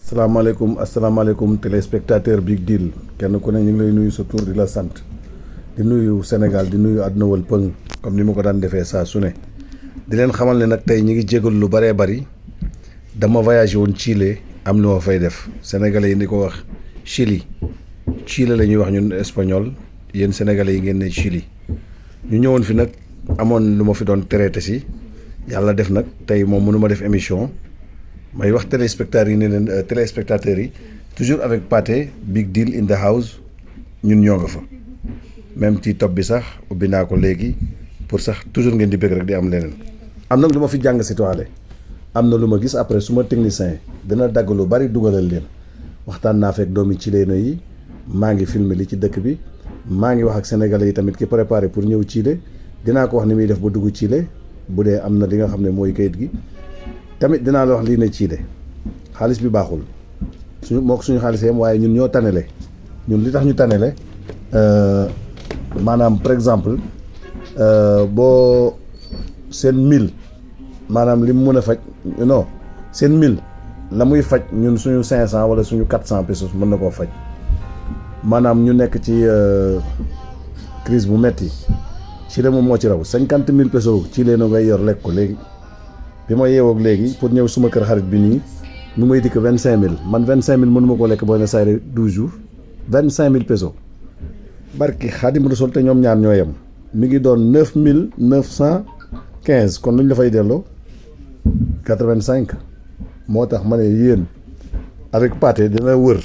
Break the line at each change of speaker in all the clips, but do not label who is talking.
asalaamaaleykum téléspectateur Big Deal kenn ku ne ñu ngi lay nuyu sa tur di la sant di nuyu Sénégal di nuyu àdduna wal pëng comme ni ma ko daan defee saa su ne di leen xamal ne nag tey ñi ngi jégalu lu bëree bëri dama voyagé woon Chile am lu ma fay def sénégalais yi di ko wax Chili la ñuy wax ñun espagnol yéen sénégalais yi ngeen ne Chili ñu ñëwoon fi nag amoon lu ma fi doon traité si yàlla def nag tey moom mënu ma def émission. may wax téléspectateurs yi ne leen téléspectateurs yi toujours avec Pathé Big Deal in the house ñun ñoo nga fa même ci top bi sax ubbi naa ko léegi pour sax toujours ngeen di bëgg rek di am leneen. am nag lu ma fi jàng si toile am na lu ma gis après suma technicien dina dagg lu bari dugalal leen waxtaan naa fekk doomi Chileno yi maa ngi filmer li ci dëkk bi maa ngi wax ak sénégalais yi tamit ki préparé pour ñëw Chile dinaa ko wax ni muy def ba dugg Chile bu dee am na li nga xam ne mooy kayit gi. tamit dinaa la wax lii ne Chile xaalis bi baaxul suñu xaalis yam waaye ñun ñoo tanele ñun li tax ñu tanele maanaam par exemple boo seen 1000 maanaam li mu mën a faj non seen 1000 la muy faj ñun suñu 500 wala suñu 400 pesos mën na koo faj maanaam ñu nekk ci crise bu metti Chile moom moo ci raw 50,000 pesos Chile na ngay yor lekk ko léegi. bi ma yeewoog léegi pour ñëw suma kër xarit bi nii mu may dikk 25,000 man 25,000 mënuma koo lekk Buenos Aires 12 jours 25,000 pesos barki Xaadimu Rasuul te ñoom ñaar ñoo yem mi ngi doon 9,915 kon lu ñu la fay delloo 85 moo tax ma ne yéen avec Pathé dina wër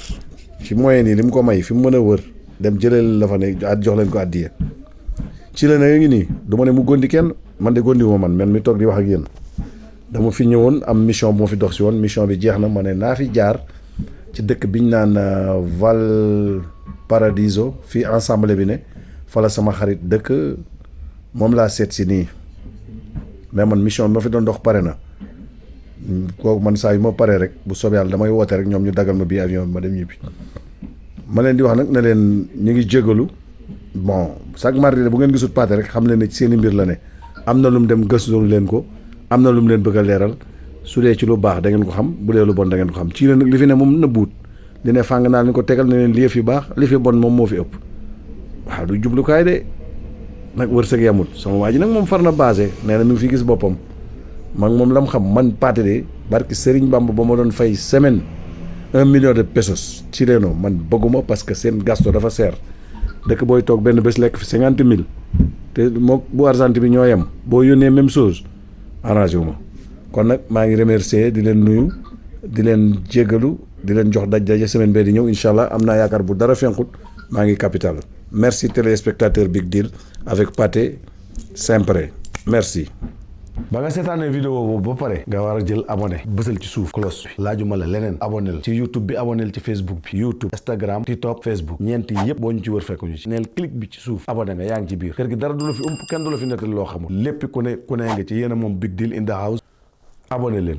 ci moyen yi li mu ko may fi mu mën a wër dem jëlee la fa ne jox leen ko àddiya ci la ne ngi nii du ma ne mu gondi kenn man de gondi wu ma man mi toog di wax ak yéen. dama fi ñëwoon am mission bu ma fi dox si woon mission bi jeex na ma ne naa fi jaar ci dëkk bi ñu naan Valparaíso fii ensemble bi ne fa la sama xarit dëkk moom laa seet si nii mais man mission bi ma fi doon dox pare na kooku man saa yu ma paree rek bu soobee yàlla damay woote rek ñoom ñu dagal ma bii avion bi ma dem ñibbi ma leen di wax nag ne leen ñu ngi jégalu bon chaque mardi bu ngeen gisul Pathé rek xam leen ne ci seen i mbir la ne am na lu mu dem gëstu leen ko. am na lu mu leen bëgg a leeral su dee ci lu baax da ngeen ko xam bu dee lu bon da ngeen ko xam ci leen nag li fi ne moom nëbbuut li ne fàng naa leen ko tegal ne leen li fi baax li fi bon moom moo fi ëpp waaw du jublukaay de nag wërsëg yamut sama waa ji nag moom far na basé nee na mi ngi fi gis boppam man moom la mu xam man Pathé de barki Serigne Bamba ba ma doon fay semaine 1 million de pesos chileno man bëgguma parce que seen gasto dafa seer dëkk booy toog benn bés lekk fi 50,000 te moo bu Argentine bi ñoo yem boo yónnee même chose. arrangé wu ma kon nag maa ngi remercier di leen nuyu di leen jégalu di leen jox daje semaine bee di ñëw incha allah am naa yaakaar bu dara fenqut maa ngi capital merci téléspectateur Big Deal avec Pathé sempre merci. ba nga seetaanee vidéo boobu ba pare nga war a jël abonné bësal ci suuf cloche bi laajuma la leneen abonné ci YouTube bi abonné ci Facebook bi YouTube Instagram TikTok Facebook ñeenti yëpp boo ñu ci wër fekk ñu ci neel clic bi ci suuf abonné nga yaa ngi ci biir kër gi dara du la fi ump kenn du la fi nettali loo xamul lépp ku ne nga ci yéen a moom Big Deal in the house abonné leen.